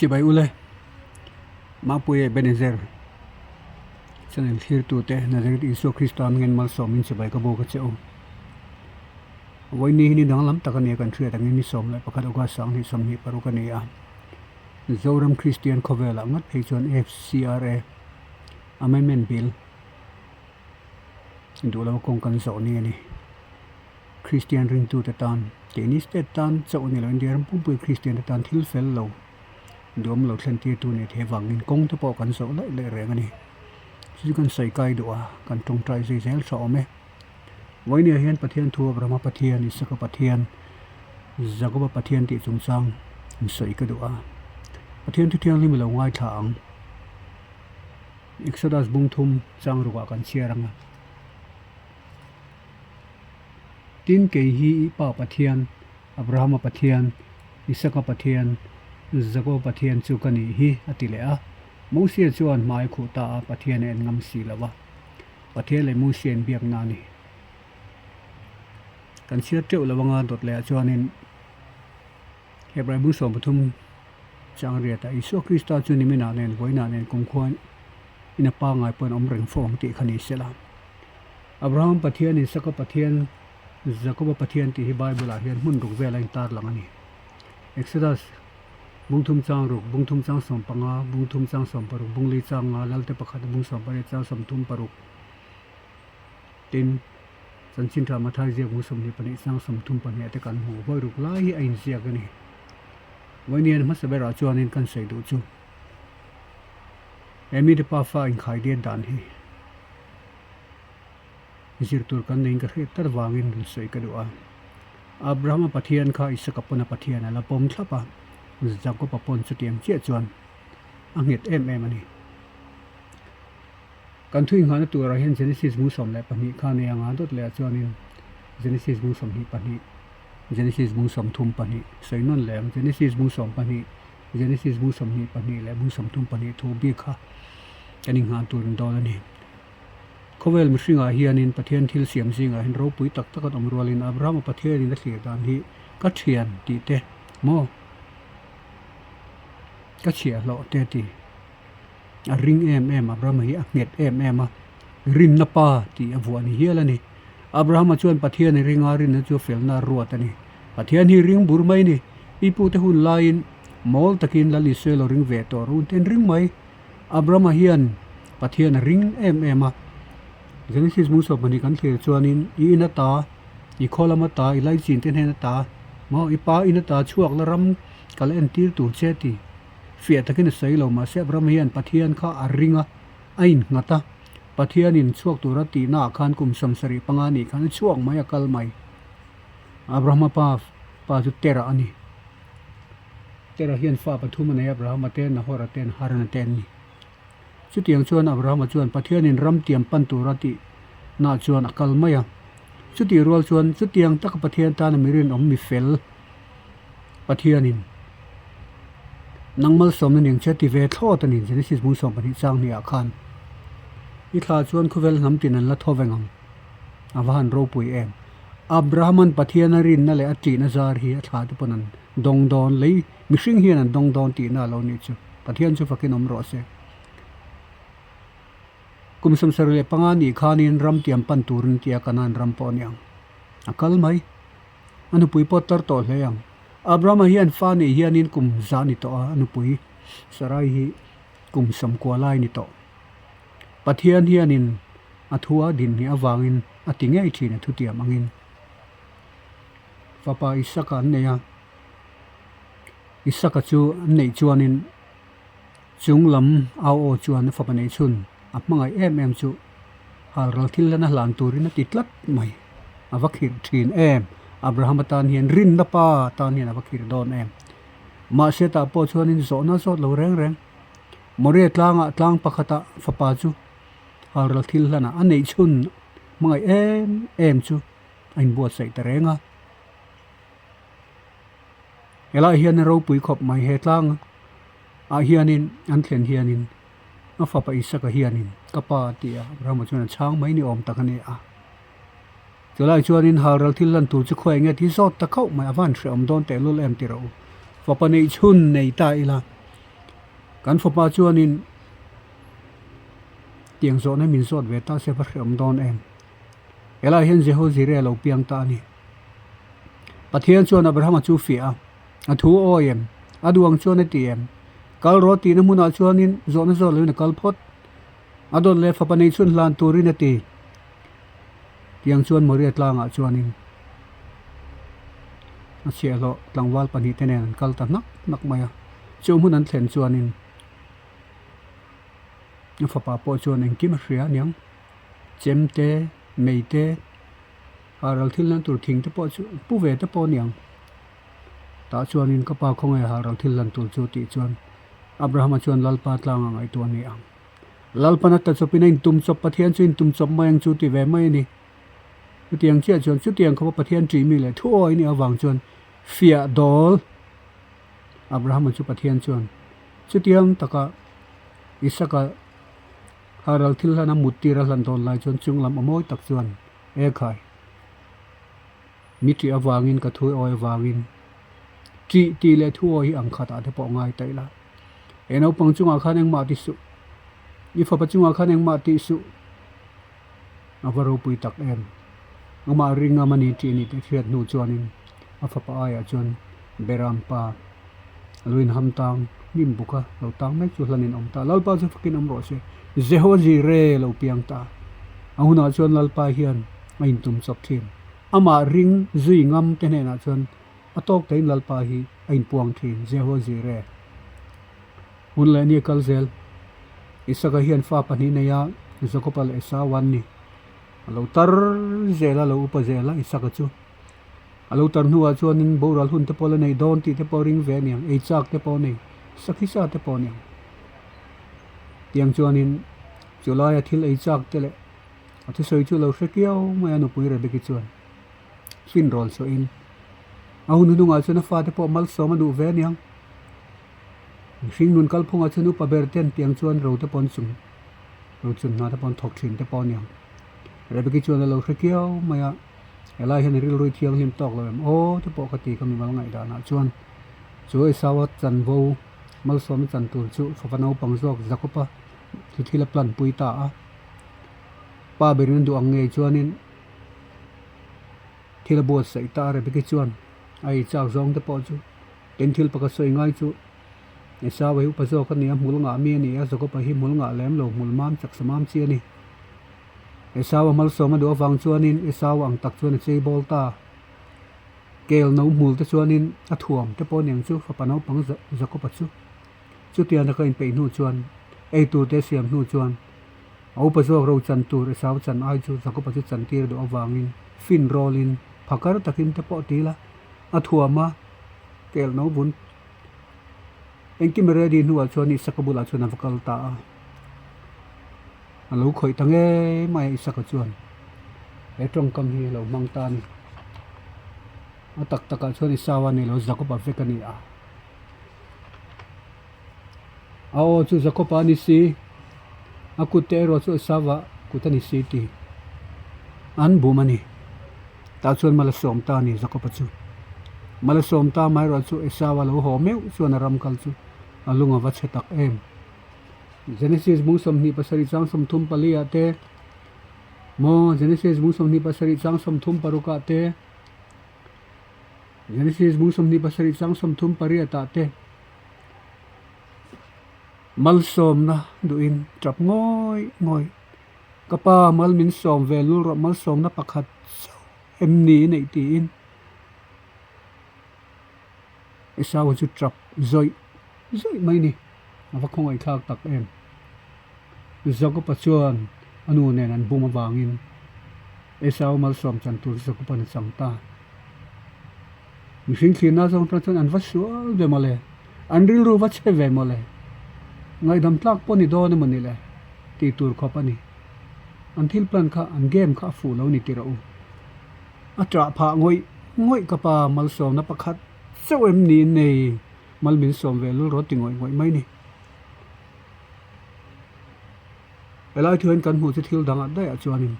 Chibai ule, Mapuia Ebenezer channel thlirtute Nazareth Isua Krista hmingin malsawmin chibai ka bawk a che u. Vawiini hi ni danglam tak a nia kan hriat angin ni 11 August 2026 a ni a. Zoram Kristian khawvelah ngat phei chuan FCRA Amendment Bill duh lo kawng kan zawh ni a ni. Kristian ringtute tan, keini state tan chauh a ni lo, India ram pumpui Kristian te tan thil fel lo, duhawm lo thlen tirtu a nih theih avangin kawng te pawh kan zawh laih laih reng a ni. Chu chu kan sawi kai duh a, kan tawngtai zui zel tha awm e. Vawinia hian Pathian thu Abrahama Pathian, Isaka Pathian, Jakoba Pathian tih chungchang in sawi ka duh a. Pathian thu thianghlim i lo ngaithla ang. Exodus bung thum chang rukah kan chhiar ang a. Tin, kei hi i pa Pathian, Abrahama Pathian, Isaka Pathian, Jakoba Pathian chu ka nih hi, a ti leh a. Mosia chuan hmai khuh ta a, Pathian a en ngam si lo a. Pathian leh Mosia inbiakna a ni. Kan chhiar teuh lo anga dawt lehah chuanin Hebrai bung 13 chang riatah Isua Krista chu niminah nen vawiinah nen kumkhua in a pangngai pawhin awm reng fo ang tih kha ni sela. Abraham Pathian, Isaka Pathian, Jakoba Pathian tih hi Bible-ah hian hmun ruk vel a intar lang a ni. Exodus, bung thum chang ruk, bung thum chang 15, bung thum chang 16, bung li chang nga, Lalte pakhat, bung 18 chang 36, tin, Chanchin tha Mathai ziak bung 22 chang 34 te kan hmu. Vawi ruk lai hi a inziak a ni. Vawiin hmasa berah chuanin kan sawi duh chu he mite pafa inkhaidiat dan hi zir tur kan neiin ka hriat tar vangin rawn sawi ka duh a. Abrahama Pathian kha Isaka pawn a Pathian a la pawm thlap a, Jakoba pawn chutiang chiah chuan a nghet em em a ni. Kan thu inghahna turah hian Genesis bung 12 kha nei anga dawt leh ah chuanin Genesis bung 22, Genesis bung 32 sawi nawn leh ang. Genesis bung 12, Genesis bung 22 leh bung 32 thu bik kha kan inghah tur in dawn a ni. Khawvel mihringah hianin Pathian thil siam zingah hian ropui tak tak an awm rualin Abrahama Pathianin a thlir dan hi ka thian tih te maw ka chhiahhlawh te ti. A ring em em, Abrahama hi a nghet em em a, rinna pa tih a vuah ni hial a ni. Abrahama chuan Pathian a ring a, rinna chu felna a ruat a ni. Pathian hi ring bur mai a ni. Pi pute hun laiin mawl takin Lal Israel a ring ve tawh run ten ring mai. Abrahama hian Pathian a ring em em a. Genesis bung 12 kan thlir chuanin i in ata, i khaw lam ata, i laichin te hnen ata, maw i pa in ata chhuak la ram kal entir tur che ti. Fiah takin a sawi lo, mahse Abraham hian Pathian kha a ring a, a innghat a. Pathianin chhuak tura tihna ah khan kum 75 nih khan a chhuak mai, a kal mai. Abrahama pa pa chu Terah a ni. Terah hian fa pathum a nei a, Abrahama te, Nahora te, Harana te an ni. Chutiang chuan Abrahama chuan Pathianin ram tiam pan tura tihna chuan a kal mai a. Chutih rual chuan chutiang taka Pathian tana mi rinawm mi fel Pathianin nang malsawmna ning che ti ve thlawt a ni Genesis bung 12 chang hniah khan i thla chuan khawvel hnam tin an la tho veng ang a va han ropui em. Abrahaman Pathian a rinna leh a ṭihna zar hi a thla te pawn an dawng dawn lei mihring hian an dawng dawn tihna a lo nih chu Pathian chu fakin awm rawh se. Kum 75 nih khanin ram tiam pan turin tia Kanaan ram pawh a ni ang. A kal mai. A nupui pawh tar tawh hle ang. Abrahama hian fa neih hianin kum za ni tawh a, a nupui Sarai hi kum 90 lai ni tawh. Pathian hianin a thu a din hnih avangin a ti ngei thin a thutiam angin. Fapa Isaka an nei a, Isaka chu an neih chuanin chung lam au aw chuan a fapa neih chhun a hmangaih em em chu halral thil lana hlan turin a ti tlat mai. A va khirh thin em! Abrahama tan hian rinna pa tan hian a va khirh dawn em! Mahse tah pawh chuanin zawhna zawt lo reng reng. Moria tlangah tlang pakhata fapa chu halral thil hlanah a neih chhun hmangaih em em chu a inbuatsaih ta reng a. Helaiah hian a ropui khawp mai he tlang ah hianin an thlen hianin a fapa Isaka hianin ka pa a ti a Abrahama chuan a chhang mai ni awm tak a ni a. Chulai chuanin halral thil lan tur chu khawi nge tih zawt ta khauh mai a van hrehawm dawn tehlul em ti rawh u. Fapa neih chhun nei ta ila. Kan fapa chuanin tiang zawhna min zawt ve ta se va hreawm dawn em? Helaiah hian Jeho Zire a lo piang ta a ni. Pathian chuan Abrahama chu fiah a, a thu a awi em? A duh ang chuan a ti em? Kal rawh tihna hmunah chuanin zawhna zawt loin a kal phawt. A dawt leh fapa nei chhun hlan turin a ti. Tiang chuan Moria tlangah chuanin a chhiahhlawh tlangval pahnihte nen an kal ta hnak hnak mai a. Chu hmun an thlen chuanin a fapa pawh chuan engkim a hria aniang. Chem te, mei te, ah ral thil lan tur thing te pawh chu pu ve te pawh aniang. Tah chuanin ka pa khawnge ha ral thil lan tur chu tih chuan Abrahama chuan Lalpa tlangah ngaihtuah a ni ang. Lalpan a ta chawpin a intum chawp, Pathian chu intum chawp mai ang chu ti ve mai a ni. Chutiang chiah chuan chutiang khawpa Pathian ṭih mi leh thu awi nih avang chuan fiah dawl Abrahama chu Pathian chuan chutiang taka Isaka ha ral thil hlan a mut tir a hlan dawn lai chuan chunglam a mawi tak chuan E khai, mi ṭih avangin ka thu awi avangin ṭih tih leh thu awi hi ang khatah te pawh ngai taih la. He naupang chungah khan engmah ti suh, i fapa chungah khan engmah tih suh. A va ropui tak em. Amah ring ngam a ni tih ni tih hriat hnu chuanin a fapa aiah chuan Beram pa a lo inham tang hnim buk a, lo tang mek chu hlanin awm ta. Lalpa chu fakin awm rawh se. Jehova Jireh lo piang ta. A hunah chuan Lalpa hian a intum chawp thin. Amah ring zui ngam te hnenah chuan A tawk teiin Lalpa hi a inpuang thin, Jehova Jireh. Hun leh ni a kal zel. Isaka hian fa pahnih nei a, Jakoba leh Esau an ni. A lo tar zel a, lo upa zel a Isaka chu. A lo tar hnuah chuanin boral hun te pawh la nei dawn tih te pawh ring ve aniang, ei chak te pawh nei, sakhi sa te pawh aniang. Tiang chuanin chu laia thil ei chak te leh a thusawi chu lo hre kiau mai a nupui Rebeki chuan. Fin rawl chhuahin a hun hnungah chuan a fate pawh malsawm a duh ve aniang. Mihring nun kalphungah chuan upa ber ten tiang chuan ro te pawh an chung ro chun hna te pawh an thawk thin te pawh aniang. Rebeki chuan a lo hre kiau mai a, helai hian rilru thianghlim tawk lo em aw te pawh ka ti ka mimal ngaihdanah chuan chu Esau-a chanvo malsawm a chan tur chu fapa naupang zawk Jakob-a chu thil a plan pui ta a. Pa berin a duh ang ngei chuanin. Thil a buatsaih ta a Rebeki chuan a ei chak zawng te pawh chu tin thil pakhat sawi ngai chu Esau hi upa zawk a ni a, hmul ngah mi a ni a, Jakob-a hi hmul ngah lem lo, hmul mam chak sa mam chi a ni. Esau a malsawm a duh avang chuanin Esau ang tak chuan a chei bawl ta. Kel no hmul te chuanin a thuam te pawh aniang chu fapa naupang Jakob-a chu. Chutiang taka inpeih hnu chuan ei tur te siam hnu chuan A upa zawk ro chan tur Esau chan ai chu Jakoba chu chan tir duh avangin fin rawlin phakar takin te pawh ti la, a thuam a, kel no bun engkim a ready hnuah chuan Isaka bulah chuan a va kal ta a. A lo khawih ta ngei mai a Isaka chuan he tawngkam hi a lo hmang ta a ni. A tak takah chuan Esau a ni lo Jakoba vek a ni a. A aw chu Jakob-a a ni si, a kut te erawh chu Esau-a kut a ni si tih an bum a ni. Tah chuan mal a sawm ta a ni Jakob-a chu. Mal a sawm ta amaherawh chu Esau-a lo haw meuh chuan a ram kal chu a lung a va chhe tak em. Genesis bung 27 chang 34 ah te, maw Genesis bung 27 chang 36 ah te, Genesis bung 27 chang 38 ah te, Malsawmna duhin tap ngawih ngawih. Ka pa mal min sawm ve lul rawh malsawmna pakhat chauh em ni i neih tiin Esau chu tap zawih zawih mai ni. A va khawngaihthlak tak em. Jakob-a chuan a nu nen an bum avangin Esau malsawm chan tur chu Jakob-a'n a chang ta. Mihring thlirna zawng tan chuan an va sual ve mawle, an rilru va chhe ve mawle, ngaihdam tlak pawh ni dawn emaw ni le tih tur khawp a ni. An thil plan kha, an game kha a fuh lo ni ti rawh u. A ṭah phah ngawih ngawih ka pa malsawmna pakhat chauh em ni nei mal min sawm ve lul rawh ti ngawih ngawih mai ni. Helai thu hian kan hmuh chu thil dangah daihah chuanin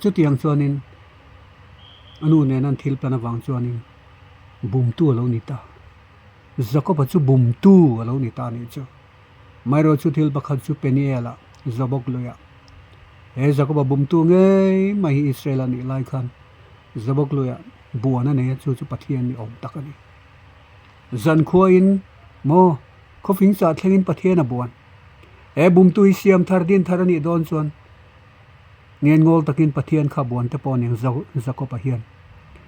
chutiang chuanin a nu nena an thil plan avang chuanin bumtu a lo ni ta. Jakob-a chu bumtu a lo ni ta a nih chu. Amaherawh chu thil pakhat chu Peniel-ah Jabok luiah he Jakoba bumtu ngei mai hi Israel a nih lai khan Jabok luiah buan a nei a, chu chu Pathian ni awm tak a ni. Zankhuain maw khawfing chah thlengin Pathian a buan. He bumtu hi siam thar din thar a nih dawn chuan Ngenngawl takin Pathian kha buan te pawh nen Jakob-a hian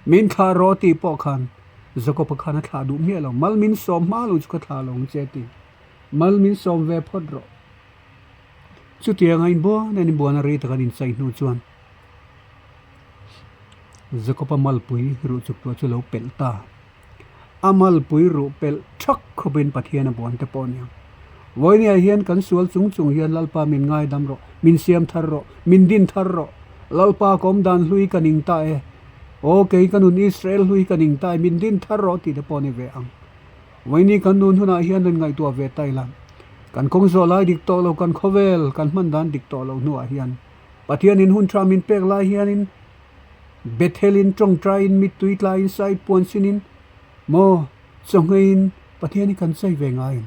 min thlah rawh tih pawh khan Jakob-a khan a thlah duh miah lo. Mal min sawm hma lo chu ka thlah lo ang che ti. Mal min sawm ve phawt rawh. Chutianga inbuan an inbuan a rei tak an inchai hnu chuan Jakob-a malpui ruh chuk tuah chu lo pelh ta. A malpui ruh pelh thak khawpin Pathian a buan te pawh a ni ang. Vawinia hian kan sual chung chung hian Lalpa min ngaidam rawh, min siam thar rawh, min din thar rawh. Lalpa ka awm dan hlui ka ning ta e. Aw kei ka nun Israel hlui ka ning ta e, min din thar rawh tih te pawh a ni ve ang. Vawiini kan nun hunah hian rawn ngaihtuah ve ta ila. Kan kawng zawh lai dik tawh lo, kan khawvel kan hman dan dik tawh lo hnuah hian Pathianin hun tha min pek lai hianin Bethelin tawngtaiin mittui tlaiin sai puan sinin maw chawngeiin Pathian hi kan chei ve ngai em?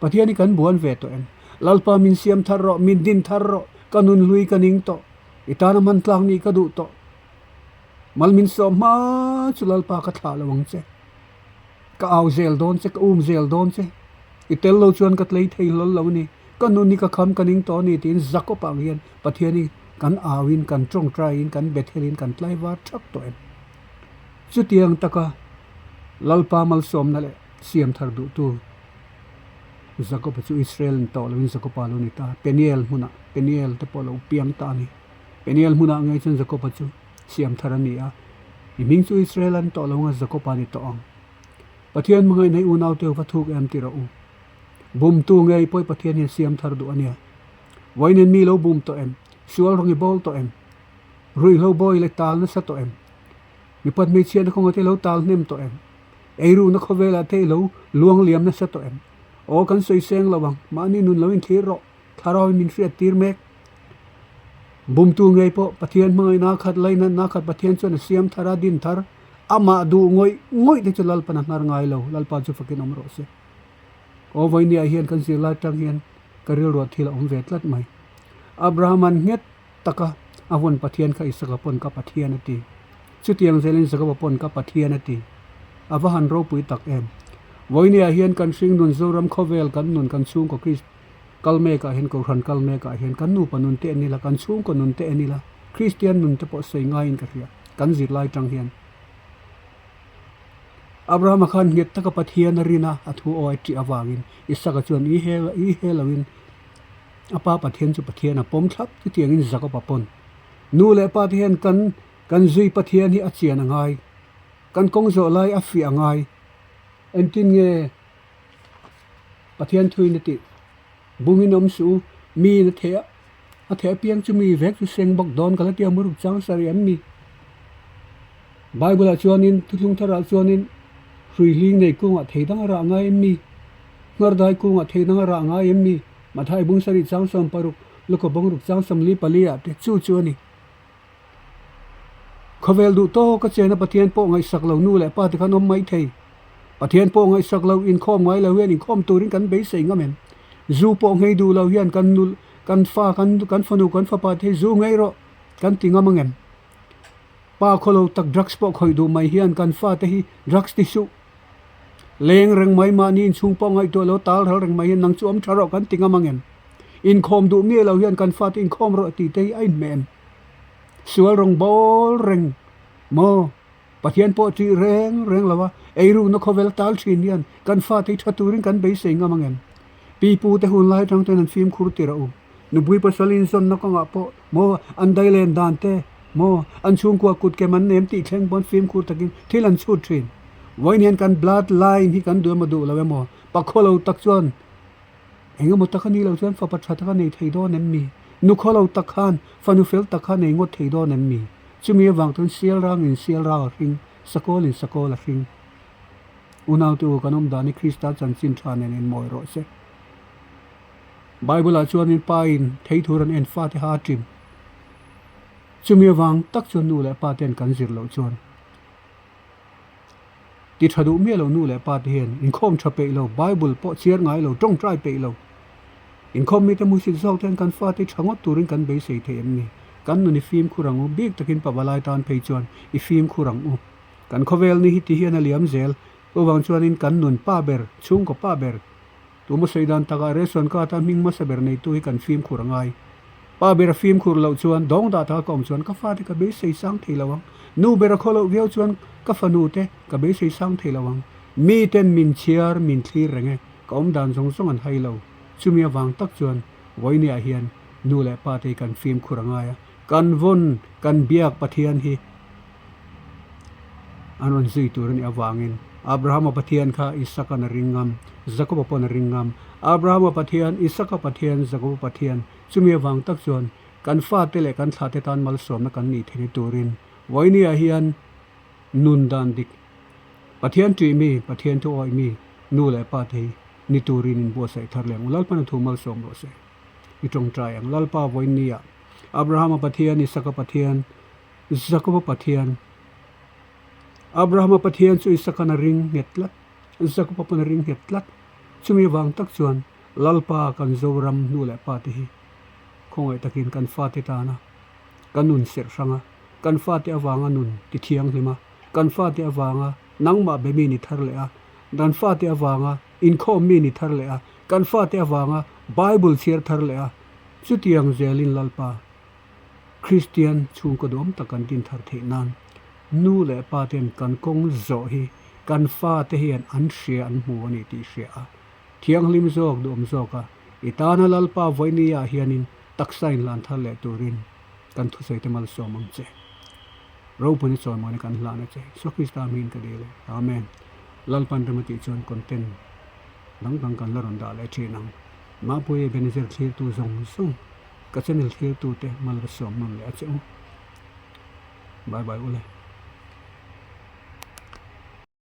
Pathian hi kan buan ve tawh em? Lalpa min siam thar rawh, min din thar rawh, ka nun hlui ka ning tawh, i tana hman tlak nih ka duh tawh. Mal min sawm hma chu Lalpa ka thlah lo ang che. Ka au zel dawn che, ka um zel dawn che. I tel lo chuan ka tlei thei hlawl lo a ni. Ka nun hi ka kham ka ning tawh a ni tiin Jakob ang hian Pathian hi kan auin, kan tawngtaiin, kan Bethelin kan tlaivar thak tawh em? Chutiang taka Lalpa malsawmna leh siam thar duhtu Jakob-a chu Israel ni tawh loin Jakob-a lo ni ta. Peniel hmunah Peniel te pawh a lo piang ta a ni. Peniel hmunah ngei chuan Jakob-a chu siam thar a ni a, i hming chu Israel a ni tawh lo ang a, Jakob-a ni tawh ang. Pathian hmangaih nei unaute va thuk em ti rawh u. Bumtu ngei pawh i Pathian hian siam thar duh a nia. Vawiin mi lo bum tawh em? Sual rawng i bawl tawh em? Ruihhlo bawi leh tal nasa tawh em? Mipat hmeichhiatna kawngah te i lo tal hnem tawh em? Eiruhna khawvelah te i lo luang liam nasa tawh em? Aw kan sawi seng lo ang, mahni nun lo inthlir rawh, thlarauin min hriat tir mek. Bumtu ngei pawh Pathian hmangaihna khat lainatna khat Pathian chuan a siam thar a, din thar, amah duh ngawih ngawih te chu Lalpan a hnar ngai lo, Lalpa chu fakin awm rawh se. Aw vawinia hian kan zirlai tang hian ka rilruah thil a awm ve tlat mai. Abraham-a'n nghet taka a vawn Pathian kha Isaka pawn ka Pathian a ti. Chutiang zelin Jakoba pawn ka Pathian a ti. A va han ropui tak em! Vawinia hian kan hringnun Zoram khawvel kan nun kan chhungkaw Krist kal mekah hian Kohhran kal mekah hian kan nupa nun te en ila, kan chhungkaw nun te en ila, Kristian nun te pawh sawi ngaiin ka hria kan zirlai tang hian. Abrahama khan nghet taka Pathian a rin a, a thu aw a ṭih avangin Isaka chuan i he i he loin a pa Pathian chu Pathian a pawm thlap chutiangin Jakob-a pawn nu leh pa te hian kan kan zui Pathian hi a chian a ngai, kan kawng zawh lai a fiah a ngai. Engtin nge Pathian thuin a tih? Bungin awm suh u, miin a theh a, a theh apiang chu mi vek chu seng bawk dawn ka la ti a, muruk chang sarih an ni. Bible-ah chuanin, thuthlung tharah chuanin hrui hling nei kungah thei dang a rah ngai em mi? Nghardai kungah thei dang a rah ngai em mi? Mathai bung sarih chang 16, Luka bawng ruk chang 44 ah te chu chu a ni. Khawvel duh tawk a chena Pathian pawh ngaihsak lo nu leh pa te khan awm mai thei. Pathian pawh ngaihsak lo inkhawm ngai lo hian inkhawm turin kan beisei ngam em? Zu pawh nghei duh lo hian kan nu kan fa kan kan fanu kan fapa te hi zu nghei rawh kan ti ngam ang em? Pa khawlo tak drugs pawh khawih duh mai hian kan fate hi drugs ti suh. Leng reng mai mahni inchhung pawh ngaihtuah lo tal ral reng mai hian nang chu awm tha rawh kan ti ngam ang em? Inkhawm duh miah lo hian kan fate inkhawm rawh tih te hi a inhmeh em? Sual rawng bawl reng maw? Pathian pawh tih reng reng lo a, eirukna khawvel tal thin hian kan fate hi tha turin kan beisei ngam ang em? Pi pu te hun lai atang chuan an fimkhur tir a u. Nupui pasal inzawnna kawngah pawh maw an dailen dan te maw an chhungkua kut kem an nem tih thleng pawn fimkhur takin thil an chhut thin. Vawiin hian kan blood line hi kan duh emaw duh lo emaw pakhaw lo tak chuan eng emaw tak a nih loh chuan fapa tha tak a nei thei dawn em mi? Nukhaw lo tak khan fanu fel tak kha nei ngawt thei dawn em mi? Chumi avang chuan sial rangin sial rang a hring, sakawlin sakawl a hring. Unaute u kan awm dan hi Krista chanchin tha nen inmawi rawh se. Bible-ah chuanin pa in thei thur an en fate ha a ṭim. Chumi avang tak chuan nu leh pa ten kan zir loh chuan ti ṭha duh miah lo nu leh pa te hian inkhawm ṭha peih lo, Bible pawh chhiar ngai lo, ṭawngṭai peih lo. Inkhawm mite hmuhsit zawk te hian kan fate tha ngawt turin kan beisei thei em ni? Kan nun i fimkhur ang u, bik takin pavalai tan phei chuan i fimkhur ang u. Kan khawvel ni hi ti hian a liam zel, chuvang chuanin kan nun pa ber, chhungkaw pa ber, Tuma sawi dan takah ration card a hming hmasa ber neitu hi kan fimkhur a ngai. Pa ber a fimkhur loh chuan dawng dah taka ka awm chuan ka fate ka beisei sang thei lo ang. Nu ber a khaw loh viau chuan ka fanu te ka beisei sang thei lo ang. Mi ten min chhiar, min thlir reng e, ka awm dan zawng zawng an hai lo. Chumi avang tak chuan Vawinia hian nu leh pa te hi kan fimkhur a ngai a, kan vawn, kan biak Pathian hi an rawn zui tur a nih avangin Abrahama Pathian kha Isaka'n a ring ngam, Jakoba paw'n a ring ngam. Abrahama Pathian, Isaka Pathian, Jakoba Pathian, chumi avang tak chuan kan fate leh kan thlahte tan malsawmna kan nih theihna turin Vawinia hian nun dan dik, Pathian ṭih mi, Pathian thu awih mi, nu leh pa te hi ni turin inbuatsaih thar leh ang u. Lalpan a thu malsawm rawh se. I ṭawngṭai ang. Lalpa Vawinia, Abrahama Pathian, Isaka Pathian, Jakoba Pathian, Abrahama Pathian chu Isaka'n a ring nghet tlat, Jakoba pawn a ring nghet tlat. Chumi avang tak chuan Lalpa kan Zoram nu leh pa te hi khawngaih takin kan fate tana kan nun serh hrang a, kan fate avanga nun ti thianghlim a, kan fate avanga nangmah be mi ni thar leh a, kan fate avanga inkhawm mi ni thar leh a, kan fate avanga Bible chhiar thar leh a, chutiang zelin Lalpa Kristian chhungkaw duam tak kan din thar theih nan nu leh pa ten kan kawng zawh hi kan fate hian an hria an hmu a ni tih hria a, thianghlim zawk duhawm zawk a, i tana Lalpa vawiini ah hianin taksa inhlan thar leh turin kan thusawi te malsawm ang che. Ropui chawimawi na kan hlan a che. Isua Krista hmingin ka dil e. Amen. Lalpan rem a tih chuan content dang dang kan la rawn dah leh thin ang. Mahpui Ebenezer thlirtu zawng zawng. Ka channel thlir tute mal ka sawm nawn leh a che u. Bye bye ule.